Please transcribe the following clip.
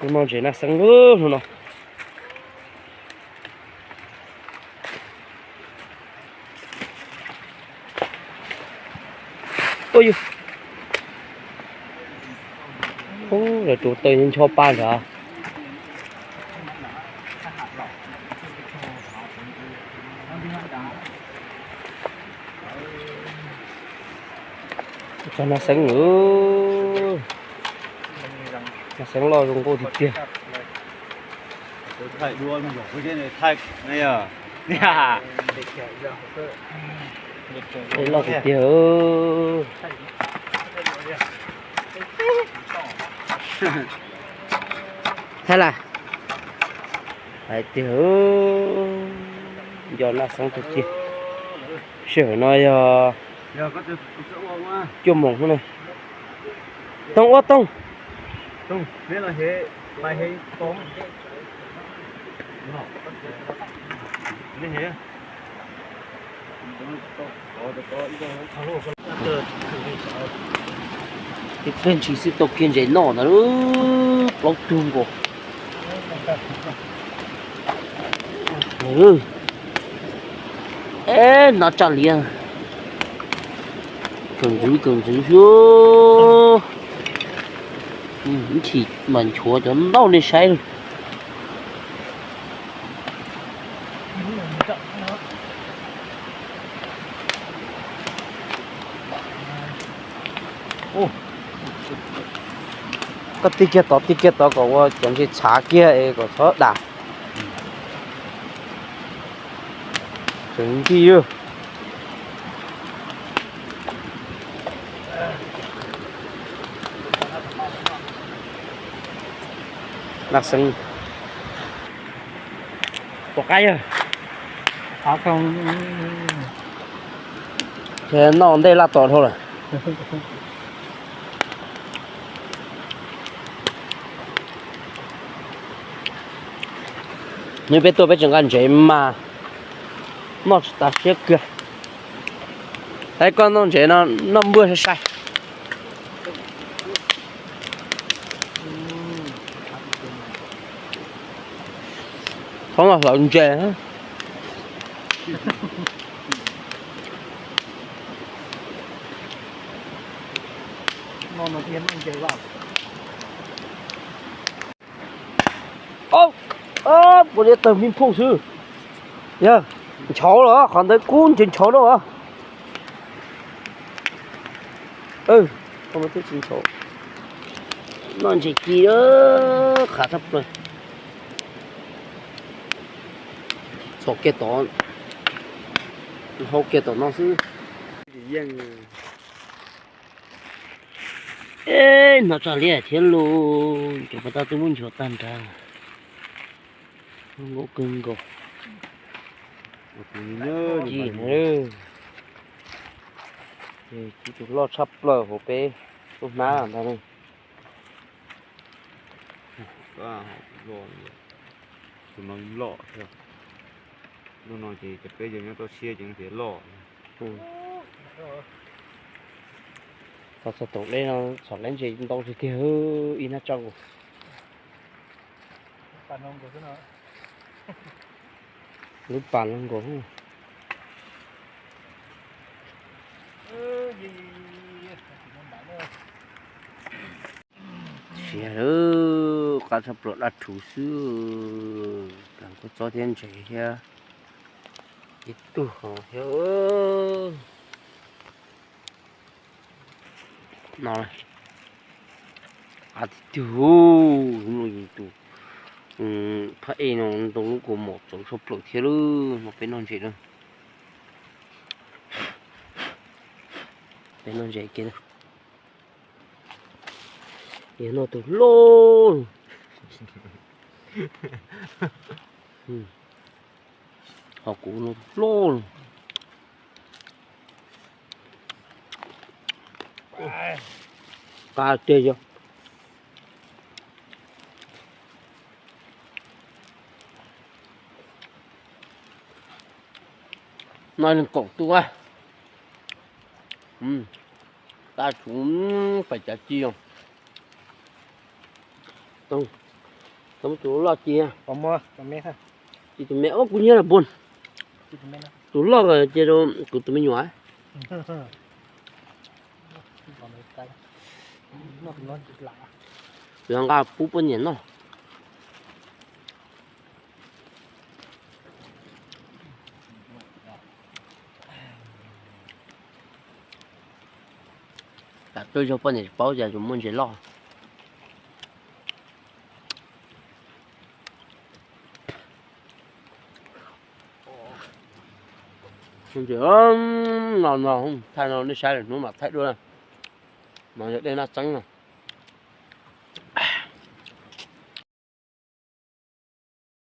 Hnub no ntses naj xeeb lub no. Ub, lawv tus taw ncho pa nrad. Tso naj xeeb, naj xeeb loj zoo nkauj tiag tiag. Loj tiag tiag. Thaij las. Hais tiag, nco naj xeeb tag ci. Sij hawm no yog cuaj moos ne. Toog ua toog. Ib pliag ntshis xwb tau kiag ntses noj ntag, plaub tug nkaus. Eb, hnav tsaj liab. Kawm ntxwv kawm ntxwv xwb. Ib chim mas nchuav cov ntaub nej saib. Koj tig kiag tod, tig kiag tod kom ua cov ntses txhav kiag es kom txhob dam. Tseem nti. Naj xeeb. Pom qab yog. Noj ntej laj tom dhau lawm. Nws peb tuaj peb tseem nqa ntsev mas noj tsis tas siab kiag. Saib koj noj ntsev no, noj npuaj sai sai. Txhob noj hlawv ntses. Puas liab tawg mib phooj xwb. Yog, ntshauv los qhov ntawd kub ntshe ntshauv na. Twb tsis ntshauv. Noj ntses ci, qhav tshaj plaws. Txhom kiag tod, hau kiag tom no xwb. Eb, hnav tsaj liab thiab lauj, cov pas tab twb muab nchuav tag nrad. Zoo nkauj kawg nkaus. Ci, ci tus loj tshaj plaws hauv peb lub hnab ntag ne. Tus no loj thiab. Lub no ces cov peb yog nyob toj siab ces tias loj. Txog tom deb no txhom lawv ntses ntau tiag tiag, ib hnab tsaj nkaus. Lub pas no nkaus. Siav lawm, qab tshaj plaws dab rhuv xwb. Pleev kua txob thiab ntses thiab ib tug thiab. No, qab tiag tiag, tus phab ej no ntoo lub kaus mom txawv tshaj plaws thiab lawm. No peb noj ntses na. Peb noj ntses kiag na. Yog noj tus loj. Ho kuv noj tus loj. Qab tiag yog. No neeg kaum tuaj. Tab tsuv pais cav ci os. Toog, Tau muab tus loj ci. Ci tus me, ua kuv nyiam los puas. Tus loj cia rau kuv tus me nyuam. Kuv yuav nqa pub poj niam noj. Tam tuaj zog poj niam tsis paub cas tsuas muaj ntses loj. Ntses no no thaij no nej saib lawm hnub mam thaij dua. No yog dej Naj Xeeb no.